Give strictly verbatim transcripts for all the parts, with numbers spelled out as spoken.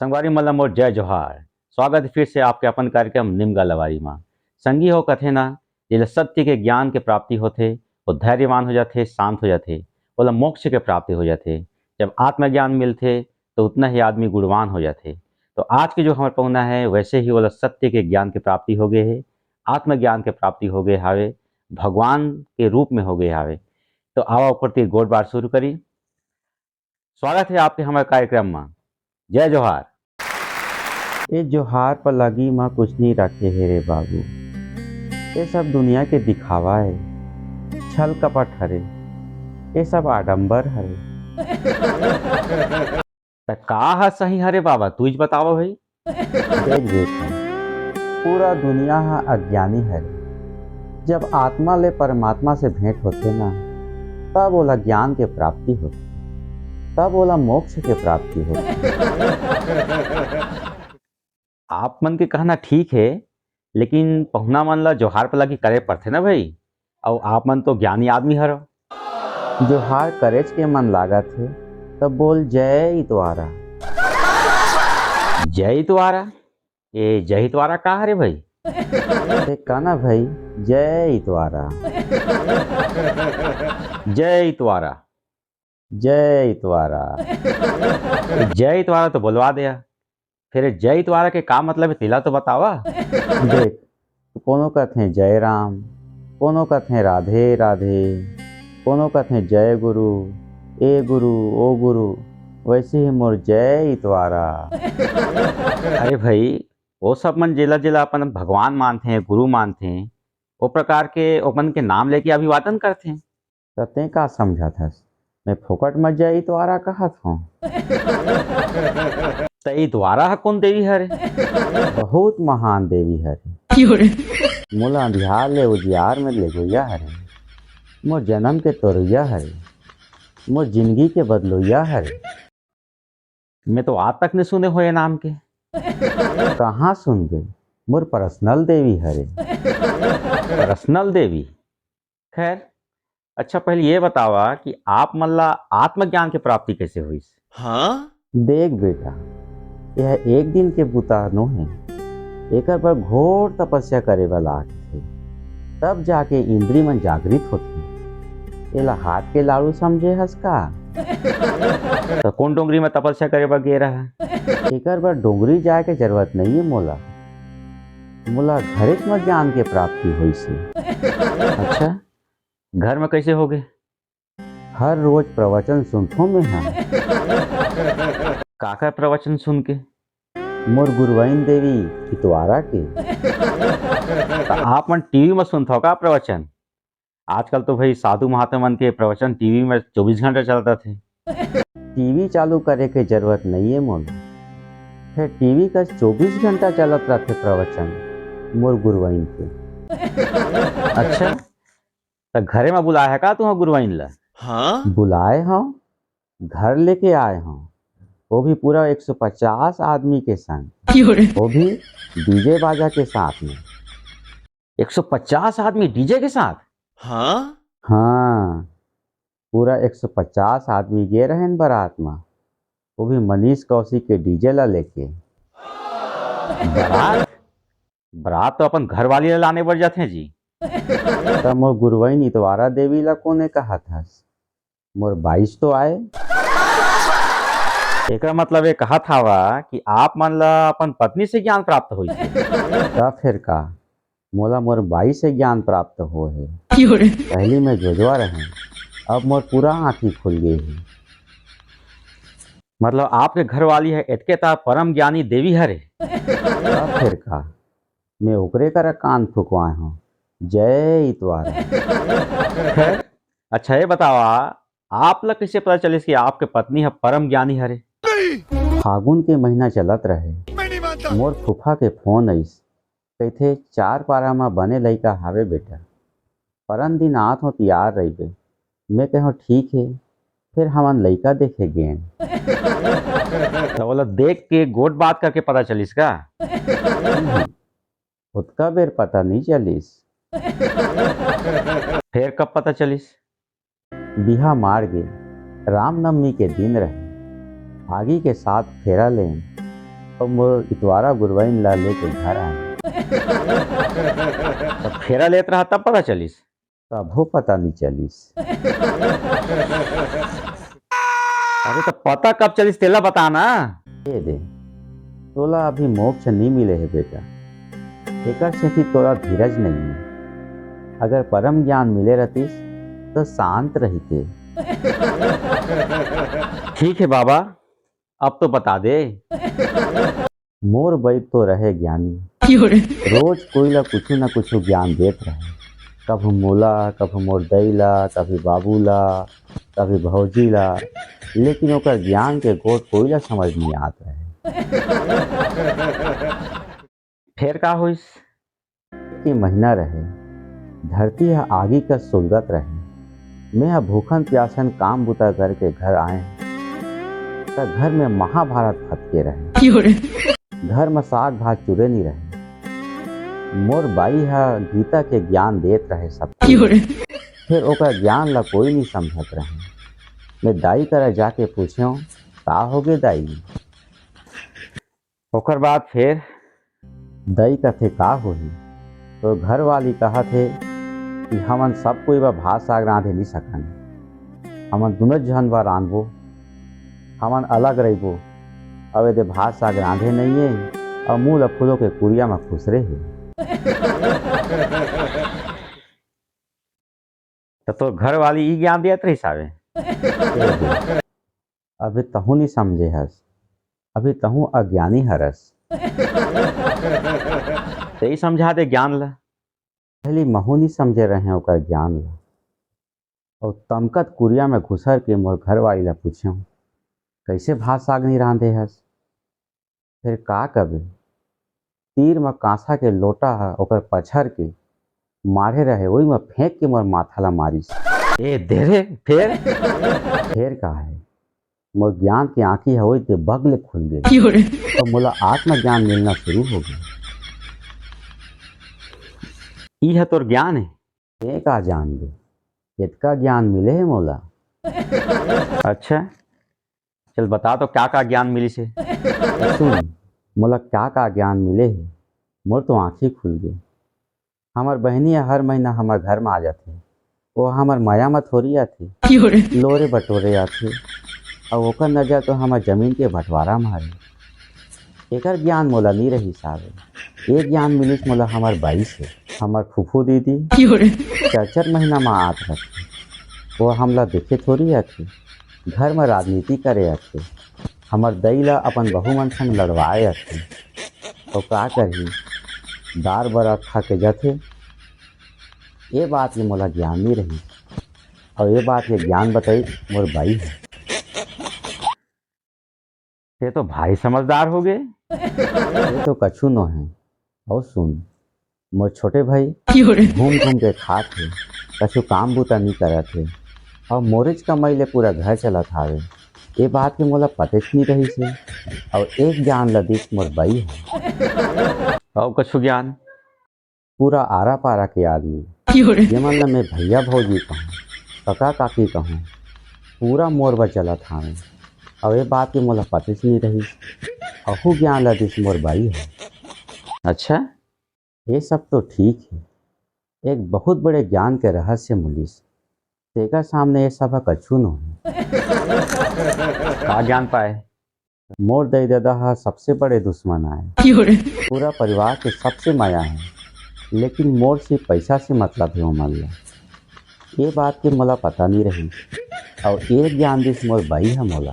संगवारी मन ल मोर जय जोहार। स्वागत हे फिर से आपके अपन कार्यक्रम निमगा लवारी मा। संगी हो, कथे ना, जेला सत्य के ज्ञान के प्राप्ति होथे, वो धैर्यवान हो जाथे, शांत हो जाथे, ओला मोक्ष के प्राप्ति हो जाथे। जब आत्मज्ञान मिलथे, तो उतना ही आदमी गुणवान हो जाथे। तो आज के जो हमर पहुना हे, वैसे ही ओला सत्य के ज्ञान के प्राप्ति हो गए हे, आत्मज्ञान के प्राप्ति हो गए हावे, भगवान के रूप में हो गए हावे। तो आवा ओकर ती गोठ बात शुरू करी। स्वागत हे आपके हमर कार्यक्रम मा। जय जोहार। ए जोहार पलागी मा कुछ नहीं रखे हे रे बाबू। ए सब दुनिया के दिखावा हे, छल कपट हरे। ए सब आडंबर हरे। त का ह सही हरे बाबा, तू ही बतावा भाई। देख बेटा, पूरा दुनिया ह अज्ञानी हरे। जब आत्मा ले परमात्मा से भेंट होथे ना, तब ओला ज्ञान के प्राप्ति होथे, तब ओला मोक्ष के प्राप्ति होथे। आप मन के कहना ठीक हे, लेकिन पहुना मन ला जोहार पलागी करे पड़थे ना भाई, अउ आप मन तो ज्ञानी आदमी हरो। जोहार करेच के मन लागत हे, तब बोल जय इतवारा। जय इतवारा? ए जय इतवारा का हरे भाई? ते कहना भाई, जय इतवारा। जय इतवारा। जय इतवारा। जय इतवारा तो बोलवा दे। फिर जय इतवारा के का मतलब हे, तेला तो बतावा। देख, कोनो कथे जय राम, कोनो कथे राधे राधे, कोनो कथे जय गुरु, ए गुरु, ओ गुरु, वैसे ही मोर जय इतवारा। अरे भाई, वो सब मन जेला जेला अपन भगवान मानथे, गुरु मानथे, वो प्रकार के ओमन के नाम लेके अभिवादन करथे। त तें का समझत हस? मैं फोकट म जय इतवारा कहत हंव। त इतवारा ह कोन देवी हरे? बहुत महान देवी हरे। मोला अंधियार ले उजियार में लेगोइया हरे। मोर जनम के तोरइया हरे। मोर जिनगी के बदलोइया हरे। मैं तो आज तक नहीं सुने हो ये नाम के। कहाँ सुनबे? मोर पर्सनल देवी हरे। पर्सनल देवी? खैर, अच्छा, पहले ये बतावा कि आप मन ला आत्मज्ञान के प्राप्ति कैसे होइस? हाँ? देख बेटा, यह एक दिन के बुता नोहे, एकर बर घोर तपस्या करे बर लागथे, तब जाके इंद्री मन जागृत होथे। एला हाथ के लाड़ू समझे हस का? त कोन डोंगरी में तपस्या करे बर गे रहा? एकर बर डोंगरी जाए के जरूरत नहीं है मोला, मोला घरेच म ज्ञान के प्राप्ति होइस हे। अच्छा, घर में कैसे होगे? हर रोज प्रवचन सुनथों मैं ह। काकर प्रवचन सुन के? मोर गुरुवाइन देवी इतवारा के। त आप मन टीवी में सुनथव का प्रवचन? आजकल तो भाई साधु महात्मा मन के प्रवचन टीवी में चौबीस घंटा चलत रथे। टीवी चालू करे के जरूरत नहीं है मोला, फेर टीवी का चौबीस घंटा चलत रथे प्रवचन मोर गुरुवाइन के। अच्छा, त घरे में बुलाए है का तुहा गुरुवाइन ला? हाँ? बुलाए हंव, घर लेके आए हंव, वो भी पूरा एक सौ पचास आदमी के संग, वो भी डीजे बाजा के साथ में। एक सौ पचास आदमी डीजे के साथ? हाँ? हाँ, पूरा एक सौ पचास आदमी गे रहेन बारात म, वो भी मनीष कौशिक के डीजे ला लेके। बारात? बारात तो अपन घरवाली ला लाने बर जाथे जी। त मोर गुरुवाइन इतवारा देवी ला कोने कहत हस? मोर बाईस तो आए। एकर मतलब ये कहत हवा कि आप मन ला अपन पत्नी से ज्ञान प्राप्त होइस हे। त फेर का, मोला मोर बाईस से ज्ञान प्राप्त हो हे। पहली मैं जोजवा रहें, अब मोर पूरा आँखी खुल गे हे। मतलब आपके घरवाली ह एतके ता परम ज्ञानी देवी हरे। त फेर का, मैं ओकरे करा कान फुकवाए हंव। जय इतवारा। खैर, अच्छा ये बतावा, आप ला कैसे पता चलिस कि आपके पत्नी ह परम ज्ञानी हरे? फागुन के महीना चलत रहे, मोर फूफा के फोन आइस, कहिथे, "चार पारा म बने लइका हावे बेटा, परन दिन आत हो, तियार रहिबे।" मैं कहेंव, "ठीक हे।" फिर हमन लइका देखे गेन। त ओला देख के गोठ बात करके पता चलिस का? ओतका बेर पता नहीं चलिस। फेर कब पता चलिस? बिहा मार गे, रामनवमी के दिन रहे। आगी के साथ फेरा लेन, अउ मोर इतवारा गुरवाइन ला लेके घर आए। त फेरा लेत रहा, तब पता चलिस? तभो पता नइ चलिस। अरे, त पता कब चलिस, तेला बता ना। ए दे, तोला अभी मोक्ष नइ मिले हे बेटा, एकर सेती तोला धीरज नइ हे। अगर परम ज्ञान मिले रहतिस, त शांत रहिते। ठीक हे बाबा, अब तो बता दे। मोर बई तो रहे ज्ञानी। रोज कोई ला कुछु न कुछु ज्ञान देत रहे, कभू मोला, कभू मोर दई ला, कभी बाबू ला, कभी भौजी ला, लेकिन ओकर ज्ञान के गोठ कोई ला समझ नइ आत रहे। फेर का होइस? के महीना रहे, धरती ह आगी कस सुलगत रहे। मैं ह भूखन प्यासन काम बुता करके घर आए, त घर में महाभारत फटके रहे। घर में साग भात चुरे नइ रहे। मोर बाई ह गीता के ज्ञान देत रहे सब। फिर ओकर ज्ञान ला कोई नइ समझत रहे। मैं दाई करा जाके पूछेंव, "का होगे दाई?" ओकर बाद फेर? दाई कथे, "का होही? तोर घरवाली कहत हे कि हमन सब कोई बर भात साग रांधे नइ सकन। हमन दूनों झन बर रांधबो, हमन अलग रहिबो। अब एदे भात साग रांधे नइये, अउ मुंह ल फूलो के कुरिया म खुसरे हे।" त तोर घरवाली ई ज्ञान देत रहिस हावे? अभी तहूं नइ समझे हस, अभी तहूं अज्ञानी हरस। तेही समझा दे ज्ञान ला। पहली महूं नइ समझे रहें ओकर ज्ञान ला। अउ तमकत कुरिया में घुसर के मोर घरवाली ला पूछेंव, "कइसे भात साग नइ रांधे हस?" फेर का कबे? तीर म कांसा के लोटा ह ओकर पछर के माढ़े रहे, ओही म फेंक के मोर माथा ला मारिस। ए दे रे, फेर? फेर का हे? मोर ज्ञान के आंखी ह ओही दे बग ले खुल गे। अउ मोला आत्मज्ञान मिलना शुरू हो गे। ई ह तोर ज्ञान हे? तें का जानबे, एतका ज्ञान मिले हे मोला। अच्छा, चल बता तो, का का ज्ञान मिलिस हे? सुन, मोला का का ज्ञान मिले हे, मोर तो आंखी खुल गे। हमर बहिनी ह हर महीना हमर घर म आ जाथे, वो हमर मया म थोरी आथे। लोरे बटोरे आथे, अउ ओकर नजर तो हमर जमीन के बंटवारा म हरे। एकर ज्ञान मोला नइ रहिस हावे। ए ज्ञान मिलिस मोला हमर बाई से, हमर फूफू दीदी। चार चार महीना म आत रथे। वो हमला देखे थोरी आथे। घर म राजनीति करे आथे। हमर दई ला अपन बहू मन संग लड़वाए आथे। अउ का करही, दार बरा खा के जाथे। ए बात के मोला ज्ञान नइ रहिस। अउ ए बात के ज्ञान बताई मोर बाई ह। ते तो भारी समझदार हो गे। ये तो कछु नो हे। अउ सुन, मोर छोटे भाई घूम घूम के खात हे, कछु काम बूता नइ करत हे, अउ मोरेच कमाई ले पूरा घर चलत हावे। ए बात के मोला पतेच नइ रहिस हे, अउ एक ज्ञान ल दिस मोर बाई ह। अउ कछु ज्ञान? पूरा आरा पारा के आदमी, जेमन ल मैं भैया भौजी कहूँ, कका काकी कहूँ, पूरा मोर बर जलत हावय। अउ ए बात के मोला पतेच नइ रहिस। अहू ज्ञान ल दिस मोर बाई ह। अच्छा? ये सब तो ठीक हे, एक बहुत बड़े ज्ञान के रहस्य मिलिस, तेकर सामने ये सब ह कछु नो हे। का ज्ञान पाए? मोर दई ददा ह सबसे बड़े दुश्मन आय। पूरा परिवार के सबसे मया हे, लेकिन मोर सिर्फ पैसा से मतलब हे ओमन ला। ये बात के मोला पता नइ रहिस, अउ ये ज्ञान दिस मोर बाई ह मोला,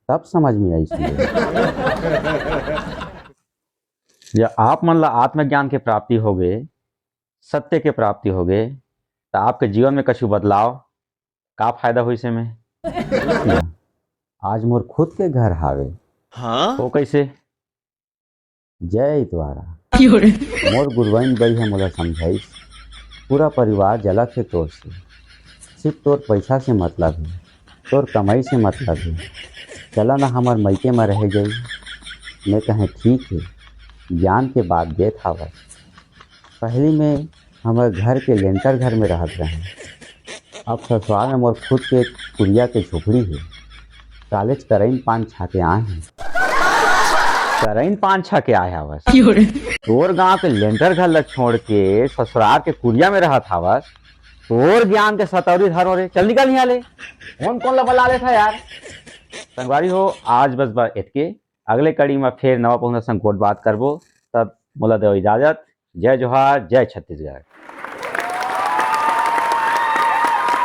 तब समझ में आइस मोला। जब आप मन ला आत्मज्ञान के प्राप्ति होगे, सत्य के प्राप्ति होगे, त आपके जीवन में कछु बदलाव, का फायदा होइस एमे? आज मोर खुद के घर हावे। हाँ? वो कैसे? जय द्वारा। मोर गुरुवाइन बई ह मोला समझाइस, पूरा परिवार जलत हे तोर से, सिर्फ तोर पैसा से मतलब हे, तोर कमाई से मतलब हे। चला ना हमर मइके म रहे जाई। मैं कहें, "ठीक हे, ज्ञान के बात देत हावस।" पहली में हमर घर के लेंटर घर में रहत रहें। अब ससुराल में मोर खुद के कुरिया के झोपड़ी हे। कालेच करइन पान छाके आए हंव। करइन पान छा के आए हवस। तोर गांव के लेंटर घर ल छोड़ के ससुरार के कुरिया में रहत हवस। तोर ज्ञान के सतौरी धरो रे, चल निकल इहां ले। कौन कौन ला बला लेथा यार। संगवारी हो, आज बस बा एतके। अगले कड़ी में फेर नवा पहुना संग गोठ बात करबो। तब मोला देव इजाजत। जय जोहार, जय छत्तीसगढ़।